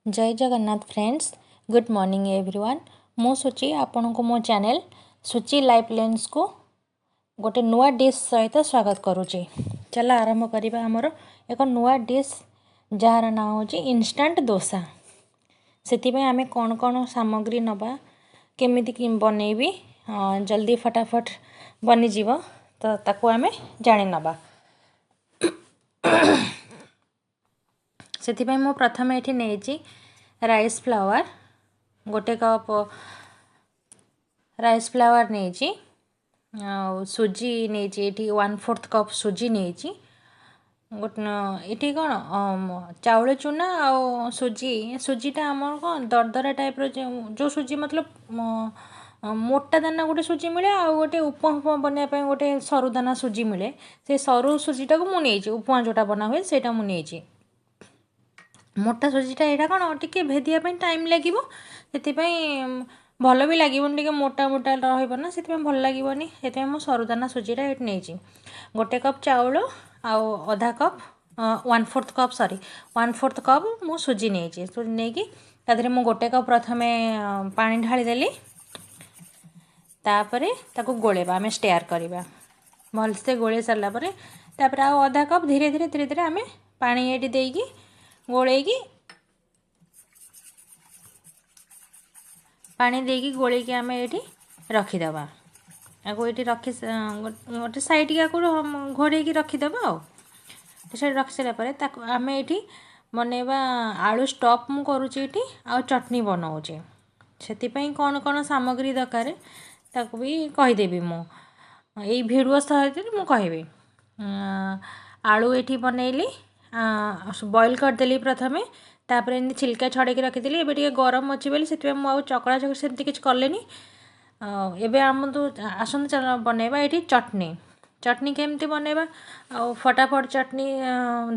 ଜୟ Jagannath friends, good morning everyone. ମୁଁ ସୁଚି, ଆପଣଙ୍କୁ ମୋ ଚ୍ୟାନେଲ୍ ସୁଚି ଲାଇଫ୍ ଲେନ୍ସକୁ ଗୋଟେ ନୂଆ ଡିଶ୍ ସହିତ ସ୍ୱାଗତ କରୁଛି। ଚାଲ ଆରମ୍ଭ କରିବା ଆମର ଏକ ନୂଆ ଡିଶ୍, ଯାହାର ନାଁ ହେଉଛି ଇନଷ୍ଟାଣ୍ଟ ଦୋସା। ସେଥିପାଇଁ ଆମେ କ'ଣ କ'ଣ ସାମଗ୍ରୀ ନେବା, କେମିତି ବନେଇବି, ଜଲ୍ଦି ଫଟାଫଟ ବନିଯିବ, ତ ତାକୁ ଆମେ ଜାଣିନେବା। ସେଥିପାଇଁ ମୁଁ ପ୍ରଥମେ ଏଠି ନେଇଛି ରାଇସ୍ ଫ୍ଲାୱାର୍, ଗୋଟେ କପ୍ ରାଇସ୍ ଫ୍ଲାୱାର୍ ନେଇଛି। ଆଉ ସୁଜି ନେଇଛି ଏଠି 1/4 କପ୍ ସୁଜି ନେଇଛି। ଗୋଟେ ଏଠି କ'ଣ ଚାଉଳ ଚୁନା ଆଉ ସୁଜି। ସୁଜିଟା ଆମର କ'ଣ ଦରଦରା ଟାଇପ୍ର ଯେଉଁ ସୁଜି, ମତଲବ ମୋଟା ଦାନା ଗୋଟେ ସୁଜି ମିଳେ, ଆଉ ଗୋଟେ ଉପମା ଫୁପମା ବନେଇବା ପାଇଁ ଗୋଟେ ସରୁ ଦାନା ସୁଜି ମିଳେ। ସେ ସରୁ ସୁଜିଟାକୁ ମୁଁ ନେଇଛି, ଉପମା ଯେଉଁଟା ବନା ହୁଏ ସେଇଟା ମୁଁ ନେଇଛି। ମୋଟା ସୁଜିଟା ଏଇଟା କ'ଣ ଟିକେ ଭେଦିବା ପାଇଁ ଟାଇମ୍ ଲାଗିବ, ସେଥିପାଇଁ ଭଲ ବି ଲାଗିବନି, ଟିକେ ମୋଟା ମୋଟା ରହିବ ନା, ସେଥିପାଇଁ ଭଲ ଲାଗିବନି। ସେଥିପାଇଁ ମୁଁ ସରୁ ଦାନା ସୁଜିଟା ଏଇଠି ନେଇଛି। ଗୋଟେ କପ୍ ଚାଉଳ ଆଉ ଅଧା କପ୍, 1/4 କପ୍, ସରି, 1/4 କପ୍ ମୁଁ ସୁଜି ନେଇଛି। ସୁଜି ନେଇକି ତା ଦେହରେ ମୁଁ ଗୋଟେ କପ୍ ପ୍ରଥମେ ପାଣି ଢାଳିଦେଲି। ତାପରେ ତାକୁ ଗୋଳେଇବା, ଆମେ ଷ୍ଟେୟାର କରିବା ଭଲସେ। ଗୋଳେଇ ସାରିଲା ପରେ ତାପରେ ଆଉ ଅଧା କପ୍ ଧୀରେ ଧୀରେ ଧୀରେ ଧୀରେ ଆମେ ପାଣି ଏଇଠି ଦେଇକି ଗୋଳେଇକି, ପାଣି ଦେଇକି ଗୋଳେଇକି ଆମେ ଏଇଠି ରଖିଦେବା। ଆକୁ ଏଇଠି ରଖି ଗୋଟେ ସାଇଡ଼୍ ଆକୁ ଘୋଡ଼େଇକି ରଖିଦେବା। ଆଉ ସେଇଠି ରଖି ସାରିଲା ପରେ ତାକୁ ଆମେ ଏଇଠି ବନେଇବା। ଆଳୁ ଷ୍ଟପ୍ ମୁଁ କରୁଛି ଏଇଠି ଆଉ ଚଟଣି ବନାଉଛି। ସେଥିପାଇଁ କ'ଣ କ'ଣ ସାମଗ୍ରୀ ଦରକାର ତାକୁ ବି କହିଦେବି ମୁଁ, ଏଇ ଭିଡ଼ିଓ ସହାୟତାରେ ମୁଁ କହିବି। ଆଳୁ ଏଇଠି ବନେଇଲି, ବଏଲ୍ କରିଦେଲି ପ୍ରଥମେ, ତାପରେ ଏମିତି ଛିଲକା ଛଡ଼େଇକି ରଖିଦେଲି। ଏବେ ଟିକେ ଗରମ ଅଛି ବୋଲି ସେଥିପାଇଁ ମୁଁ ଆଉ ଚକଡ଼ା ଚକଡ଼ି ସେମିତି କିଛି କଲିନି। ଆଉ ଏବେ ଆମ ଆସନ୍ତୁ, ଚାଲ ବନେଇବା ଏଇଠି ଚଟଣି। ଚଟଣି କେମିତି ବନେଇବା ଆଉ ଫଟାଫଟ ଚଟଣି,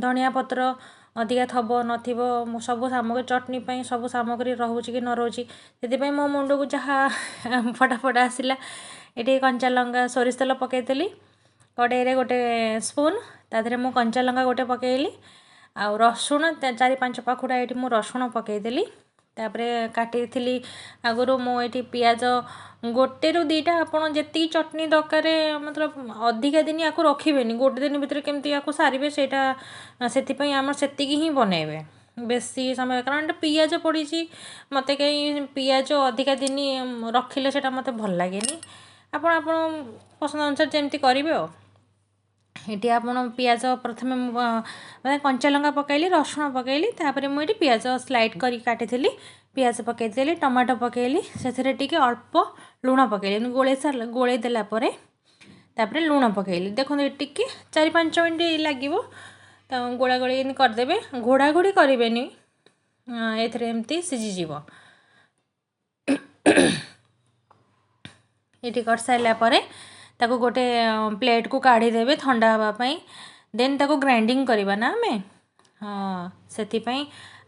ଧନିଆ ପତ୍ର ଅଧିକା ଥବ ନଥିବ, ସବୁ ସାମଗ୍ରୀ ଚଟଣି ପାଇଁ ସବୁ ସାମଗ୍ରୀ ରହୁଛି କି ନ ରହୁଛି, ସେଥିପାଇଁ ମୋ ମୁଣ୍ଡକୁ ଯାହା ଫଟାଫଟ ଆସିଲା, ଏଠି କଞ୍ଚା ଲଙ୍କା, ସୋରିଷ ତେଲ ପକାଇଥିଲି କଡ଼େଇରେ ଗୋଟେ ସ୍ପୁନ୍। ତା ଦେହରେ ମୁଁ କଞ୍ଚା ଲଙ୍କା ଗୋଟେ ପକାଇଲି ଆଉ ରସୁଣ 4-5 ପାଖୁଡ଼ା ଏଇଠି ମୁଁ ରସୁଣ ପକାଇଦେଲି। ତାପରେ କାଟିଥିଲି ଆଗରୁ ମୁଁ ଏଇଠି ପିଆଜ ଗୋଟେରୁ 2ଟା, ଆପଣ ଯେତିକି ଚଟଣି ଦରକାର। ମତଲବ ଅଧିକା ଦିନ ୟାକୁ ରଖିବେନି, ଗୋଟେ ଦିନ ଭିତରେ କେମିତି ୟାକୁ ସାରିବେ ସେଇଟା, ସେଥିପାଇଁ ଆମର ସେତିକି ହିଁ ବନେଇବେ, ବେଶୀ ସମୟ, କାରଣ ଏଇଟା ପିଆଜ ପଡ଼ିଛି। ମୋତେ କାହିଁ ପିଆଜ ଅଧିକା ଦିନ ରଖିଲେ ସେଇଟା ମୋତେ ଭଲ ଲାଗେନି। ଆପଣ ଆପଣ ପସନ୍ଦ ଅନୁସାରେ ଯେମିତି କରିବେ। ଆଉ ଏଠି ଆପଣ ପିଆଜ ପ୍ରଥମେ ମୁଁ ମାନେ କଞ୍ଚା ଲଙ୍କା ପକାଇଲି, ରସୁଣ ପକାଇଲି, ତାପରେ ମୁଁ ଏଠି ପିଆଜ ସ୍ଲାଇଡ଼ କରିକି କାଟିଥିଲି, ପିଆଜ ପକାଇଦେଲି, ଟମାଟୋ ପକାଇଲି, ସେଥିରେ ଟିକେ ଅଳ୍ପ ଲୁଣ ପକାଇଲି। ଗୋଳେଇ ସାରିଲା, ଗୋଳେଇ ଦେଲା ପରେ ତାପରେ ଲୁଣ ପକାଇଲି। ଦେଖନ୍ତୁ, ଟିକେ 4-5 ମିନିଟ୍ ଲାଗିବ ତ ଗୋଳା ଗୋଳି ଏମିତି କରିଦେବେ, ଘୋଡ଼ା ଘୋଡ଼ି କରିବେନି, ଏଥିରେ ଏମିତି ସିଝିଯିବ। ଏଠି କରିସାରିଲା ପରେ ତାକୁ ଗୋଟେ ପ୍ଲେଟ୍କୁ କାଢ଼ିଦେବେ ଥଣ୍ଡା ହେବା ପାଇଁ। ଦେନ୍ ତାକୁ ଗ୍ରାଇଣ୍ଡିଙ୍ଗ କରିବା ନା ଆମେ, ହଁ, ସେଥିପାଇଁ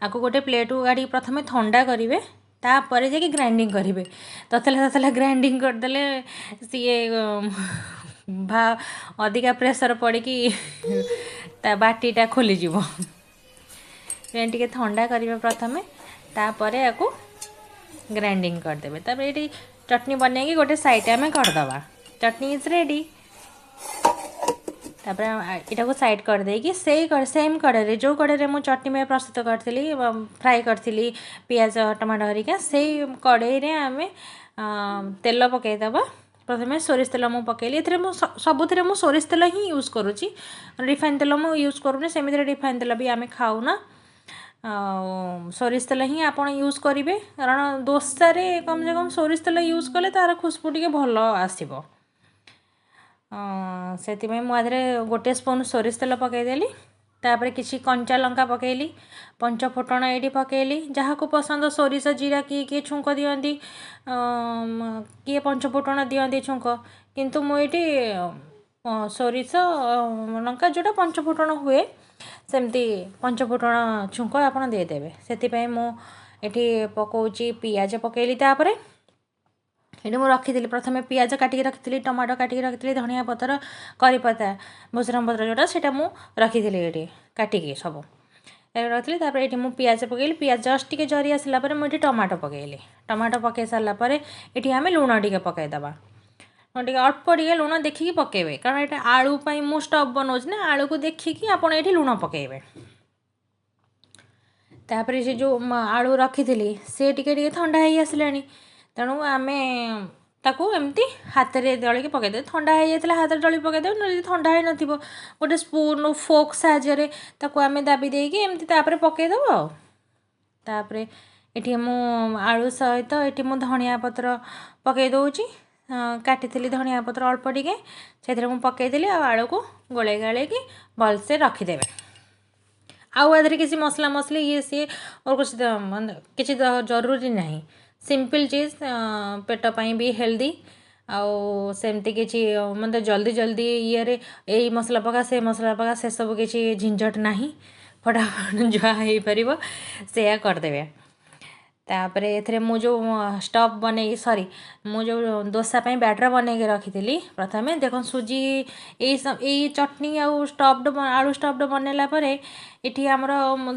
ଆକୁ ଗୋଟେ ପ୍ଲେଟ୍କୁ କାଢ଼ିକି ପ୍ରଥମେ ଥଣ୍ଡା କରିବେ, ତାପରେ ଯାଇକି ଗ୍ରାଇଣ୍ଡିଙ୍ଗ କରିବେ। ତତଲା ତତଲା ଗ୍ରାଇଣ୍ଡିଙ୍ଗ କରିଦେଲେ ସିଏ ଭା ଅଧିକା ପ୍ରେସର୍ ପଡ଼ିକି ତା ବାଟିଟା ଖୋଲିଯିବ। ଟିକେ ଥଣ୍ଡା କରିବେ ପ୍ରଥମେ, ତାପରେ ଆକୁ ଗ୍ରାଇଣ୍ଡିଙ୍ଗ କରିଦେବେ। ତାପରେ ଏଇଠି ଚଟଣି ବନେଇକି ଗୋଟେ ସାଇଡ଼୍ ଆମେ କରିଦେବା। ଚଟଣି is ready. ତାପରେ ଏଇଟାକୁ ସାଇଡ଼୍ କରିଦେଇକି ସେଇ ସେମ୍ କଡ଼େଇରେ, ଯେଉଁ କଡ଼େଇରେ ମୁଁ ଚଟଣି ପାଇଁ ପ୍ରସ୍ତୁତ କରିଥିଲି, ଫ୍ରାଏ କରିଥିଲି ପିଆଜ ଟମାଟୋ ହେରିକା, ସେଇ କଡ଼େଇରେ ଆମେ ତେଲ ପକାଇଦେବା। ପ୍ରଥମେ ସୋରିଷ ତେଲ ମୁଁ ପକାଇଲି। ଏଥିରେ ମୁଁ ସବୁଥିରେ ମୁଁ ସୋରିଷ ତେଲ ହିଁ ୟୁଜ୍ କରୁଛି, ରିଫାଇନ୍ ତେଲ ମୁଁ ୟୁଜ୍ କରୁନି। ସେମିତିରେ ରିଫାଇନ୍ ତେଲ ବି ଆମେ ଖାଉନା, ଆଉ ସୋରିଷ ତେଲ ହିଁ ଆପଣ ୟୁଜ୍ କରିବେ, କାରଣ ଦୋସାରେ କମ୍ ସେ କମ୍ ସୋରିଷ ତେଲ ୟୁଜ୍ କଲେ ତା'ର ଖୁସବୁ ଟିକେ ଭଲ ଆସିବ। ସେଥିପାଇଁ ମୁଁ ଆଧିରେ ଗୋଟେ ସ୍ପୁନ୍ ସୋରିଷ ତେଲ ପକାଇଦେଲି। ତାପରେ କିଛି କଞ୍ଚା ଲଙ୍କା ପକାଇଲି, ପଞ୍ଚ ଫୁଟଣ ଏଇଠି ପକାଇଲି। ଯାହାକୁ ପସନ୍ଦ ସୋରିଷ ଜିରା, କିଏ କିଏ ଛୁଙ୍କ ଦିଅନ୍ତି, କିଏ ପଞ୍ଚ ଫୁଟଣ ଦିଅନ୍ତି ଛୁଙ୍କ, କିନ୍ତୁ ମୁଁ ଏଇଠି ସୋରିଷ ଲଙ୍କା ଯେଉଁଟା ପଞ୍ଚ ଫୁଟଣ ହୁଏ, ସେମିତି ପଞ୍ଚ ଫୁଟଣ ଛୁଙ୍କ ଆପଣ ଦେଇଦେବେ। ସେଥିପାଇଁ ମୁଁ ଏଠି ପକାଉଛି ପିଆଜ ପକାଇଲି। ତାପରେ ଏଠି ମୁଁ ରଖିଥିଲି ପ୍ରଥମେ ପିଆଜ କାଟିକି ରଖିଥିଲି, ଟମାଟୋ କାଟିକି ରଖିଥିଲି, ଧନିଆ ପତ୍ର, କରିପତା, ଭୃସଙ୍ଗ ପତ୍ର ଯେଉଁଟା ସେଇଟା ମୁଁ ରଖିଥିଲି ଏଠି କାଟିକି ସବୁ। ରଖିଥିଲି। ତାପରେ ଏଇଠି ମୁଁ ପିଆଜ ପକାଇଲି। ପିଆଜ ଜଷ୍ଟ ଟିକେ ଜରି ଆସିଲା ପରେ ମୁଁ ଏଠି ଟମାଟୋ ପକାଇଲି। ଟମାଟୋ ପକାଇ ସାରିଲା ପରେ ଏଠି ଆମେ ଲୁଣ ଟିକେ ପକାଇଦେବା। ଟିକେ ଅଳ୍ପ ଟିକେ ଲୁଣ ଦେଖିକି ପକାଇବେ, କାରଣ ଏଇଟା ଆଳୁ ପାଇଁ ମୁଁ ଷ୍ଟଫ୍ ବନାଉଛି ନା, ଆଳୁକୁ ଦେଖିକି ଆପଣ ଏଇଠି ଲୁଣ ପକାଇବେ। ତାପରେ ସେ ଯେଉଁ ଆଳୁ ରଖିଥିଲି, ସେ ଟିକେ ଟିକେ ଥଣ୍ଡା ହେଇ ଆସିଲାଣି, ତେଣୁ ଆମେ ତାକୁ ଏମିତି ହାତରେ ଦଳିକି ପକାଇଦେବେ। ଥଣ୍ଡା ହେଇଯାଇଥିଲା, ହାତରେ ଦଳି ପକାଇଦେବେ, ନହେଲେ ଯଦି ଥଣ୍ଡା ହେଇନଥିବ, ଗୋଟେ ସ୍ପୁନ୍ ଫୋକ୍ ସାହାଯ୍ୟରେ ତାକୁ ଆମେ ଦାବି ଦେଇକି ଏମିତି ତାପରେ ପକାଇଦେବ। ଆଉ ତାପରେ ଏଠି ମୁଁ ଆଳୁ ସହିତ ଏଠି ମୁଁ ଧଣିଆ ପତ୍ର ପକାଇ ଦେଉଛି। କାଟିଥିଲି ଧଣିଆ ପତ୍ର ଅଳ୍ପ ଟିକେ, ସେଥିରେ ମୁଁ ପକାଇଦେଲି। ଆଉ ଆଳୁକୁ ଗୋଳେଇ ଗାଳେଇକି ଭଲସେ ରଖିଦେବେ। ଆଉ ଆ ଦେହରେ କିଛି ମସଲା ମସଲି ଇଏ ସିଏ କିଛି ଜରୁରୀ ନାହିଁ। ସିମ୍ପଲ୍ ଚିଜ୍, ପେଟ ପାଇଁ ବି ହେଲ୍ଦି। ଆଉ ସେମିତି କିଛି ମାନେ ଜଲ୍ଦି ଜଲ୍ଦି ଇଏରେ ଏଇ ମସଲା ପକା, ସେ ମସଲା ପକା, ସେସବୁ କିଛି ଝିଞ୍ଝଟ ନାହିଁ। ଫଟାଫଟ ଯାହା ହେଇପାରିବ ସେଇଆ କରିଦେବେ। ତାପରେ ଏଥିରେ ମୁଁ ଯେଉଁ ଷ୍ଟଫ୍ ବନେଇକି, ସରି, ମୁଁ ଯେଉଁ ଦୋସା ପାଇଁ ବ୍ୟାଟର୍ ବନେଇକି ରଖିଥିଲି ପ୍ରଥମେ, ଦେଖନ୍ତୁ, ସୁଜି ଏଇ ଏଇ ଚଟଣି ଆଉ ଷ୍ଟଫ୍ଡ ଆଳୁ ଷ୍ଟଫ୍ଡ ବନେଇଲା ପରେ ଏଠି ଆମର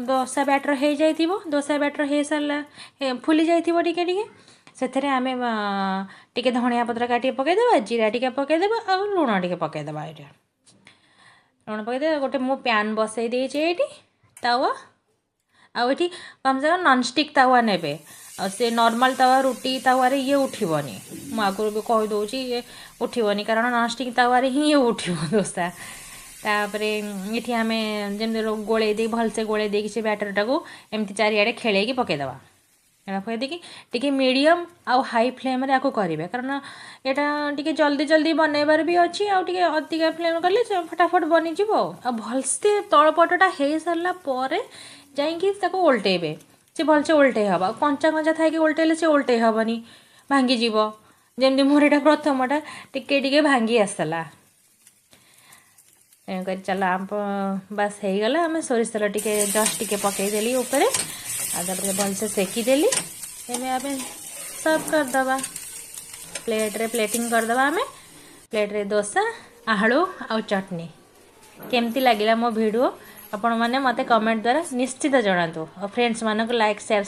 ଦୋସା ବ୍ୟାଟର୍ ହେଇଯାଇଥିବ। ଦୋସା ବ୍ୟାଟର୍ ହେଇସାରିଲା, ଫୁଲି ଯାଇଥିବ ଟିକେ ଟିକେ। ସେଥିରେ ଆମେ ଟିକେ ଧଣିଆ ପତ୍ର କାଟିକି ପକାଇଦେବା, ଜିରା ଟିକେ ପକାଇଦେବା ଆଉ ଲୁଣ ଟିକେ ପକାଇଦେବା। ଏଇଟା ଲୁଣ ପକାଇଦେବା। ଗୋଟେ ମୁଁ ପ୍ୟାନ୍ ବସେଇ ଦେଇଛି ଏଇଠି ତାୱା। ଆଉ ଏଠି କମ୍ ସେ କମ୍ ନନଷ୍ଟିକ୍ ତାୱା ନେବେ। ଆଉ ସେ ନର୍ମାଲ୍ ତାୱା, ରୁଟି ତାୱାରେ ଇଏ ଉଠିବନି। ମୁଁ ଆଗରୁ ବି କହିଦେଉଛି, ଇଏ ଉଠିବନି, କାରଣ ନନଷ୍ଟିକ୍ ତାୱାରେ ହିଁ ଇଏ ଉଠିବ ଦୋସା। ତାପରେ ଏଠି ଆମେ ଯେମିତି ଗୋଳେଇ ଦେଇ, ଭଲସେ ଗୋଳେଇ ଦେଇକି ସେ ବ୍ୟାଟରଟାକୁ ଏମିତି ଚାରିଆଡ଼େ ଖେଳେଇକି ପକାଇଦେବା। ଏଇଟା ପକାଇ ଦେଇକି ଟିକେ ମିଡ଼ିୟମ୍ ଆଉ ହାଇ ଫ୍ଲେମ୍ରେ ଆକୁ କରିବେ, କାରଣ ଏଇଟା ଟିକେ ଜଲ୍ଦି ଜଲ୍ଦି ବନେଇବାର ବି ଅଛି। ଆଉ ଟିକେ ଅଧିକା ଫ୍ଲେମ୍ କଲେ ଫଟାଫଟ ବନିଯିବ। ଆଉ ଭଲସେ ତଳ ପଟଟା ହେଇସାରିଲା ପରେ ଯାଇକି ତାକୁ ଓଲଟେଇବେ, ସେ ଭଲସେ ଓଲଟେଇ ହେବ। ଆଉ କଞ୍ଚା କଞ୍ଚା ଥାଇକି ଓଲଟେଇଲେ ସେ ଓଲଟେଇ ହେବନି, ଭାଙ୍ଗିଯିବ। ଯେମିତି ମୋର ଏଇଟା ପ୍ରଥମଟା ଟିକେ ଟିକେ ଭାଙ୍ଗି ଆସିଲା। ତେଣୁକରି ଚାଲ, ଆମ୍ବ ବାସ୍ ହେଇଗଲା। ଆମେ ସୋରିଷ ତେଲ ଟିକେ ଜଷ୍ଟ ଟିକେ ପକାଇଦେଲି ଉପରେ ଆଉ ତାପରେ ଭଲସେ ସେକିଦେଲି। ଏବେ ଆମେ ସର୍ଭ କରିଦେବା ପ୍ଲେଟ୍ରେ, ପ୍ଲେଟିଂ କରିଦେବା ଆମେ ପ୍ଲେଟ୍ରେ ଦୋସା, ଆଳୁ ଆଉ ଚଟଣି। କେମିତି ଲାଗିଲା ମୋ ଭିଡ଼ିଓ, ଆପଣମାନେ ମୋତେ କମେଣ୍ଟ ଦ୍ୱାରା ନିଶ୍ଚିତ ଜଣାନ୍ତୁ ଆଉ ଫ୍ରେଣ୍ଡସ୍ମାନଙ୍କୁ ଲାଇକ୍, ସେୟାର